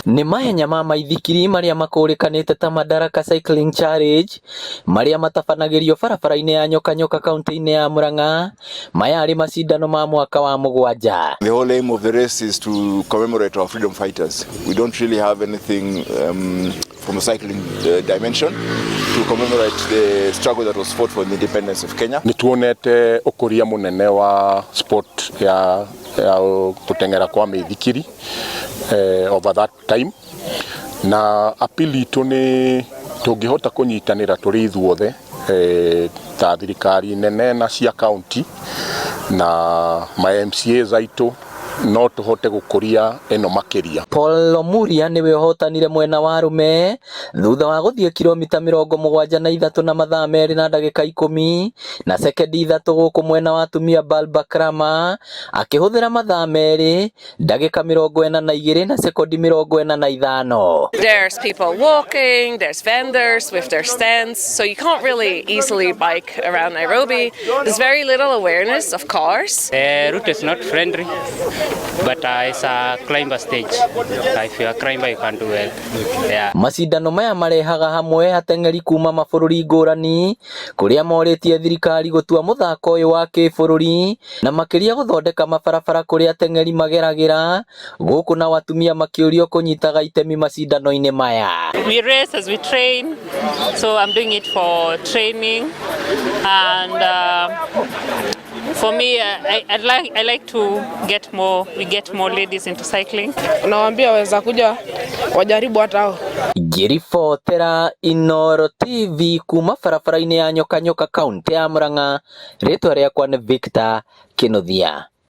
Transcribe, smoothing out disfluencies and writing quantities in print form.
Nĩ mahenya ma maithikiri marĩa makũrĩkanĩte ta Madaraka Cycling Challenge marĩa matabanagĩrio barabara-inĩ ya Nyoka Nyoka kaunti-inĩ ya Murang'a. Maya arĩ macindano ma mwaka wa mũgwanja. The whole aim of the race is to commemorate our freedom fighters. We don't really have anything from a cycling dimension to commemorate the struggle that was fought for the independence of Kenya. Nĩ tuonete ũkũria mũnene wa sport ya gũteng'era kwa mĩithikiri over that time, na appeal itũ nĩ tũngĩhota kũnyitanĩra tũrĩ ithuothe ta thirikari nene na cia county na ma MCAs aitũ, no tũhote gũkũria ĩno makĩria. Paul Lomuria nĩwe ũhotanire mwena wa arũme thutha wa gũthiĩ kilomita 73 na mathaa 2 na ndagĩka 10 na sekendi 3, gũkũ mwena wa atumia Balba Krama akĩhũthĩra mathaa 2 ndagĩka 42 na sekondi 45. There's people walking, there's vendors with their stands, so you can't really easily bike around Nairobi. There's very little awareness of cars. The route is not friendly, but it's a climber stage. If you're a climber, you can do well. Yeah. Macindano maya marehaga hamwe ateng'eri kuma mabũrũri ngũrani kũrĩa morĩtie thirikari gũtua mũthako ũyũ wa kĩbũrũri na makĩria gũthondeka mabarabara kũrĩa ateng'eri mageragĩra, gũkũ nao atumia makĩũrio kũnyitaga itemi macindano-inĩ maya. We race as we train, so I'm doing it for training, and for me, I like to get more we get more ladies into cycling. Nawaambia waweza kuja wajaribu hata hao. Ngĩribotera Inooro TV kuma barabara-inĩ ya Nyoka Nyoka, kaunti ya Murang'a, rĩtwa rĩakwa nĩ Victor Kinuthia.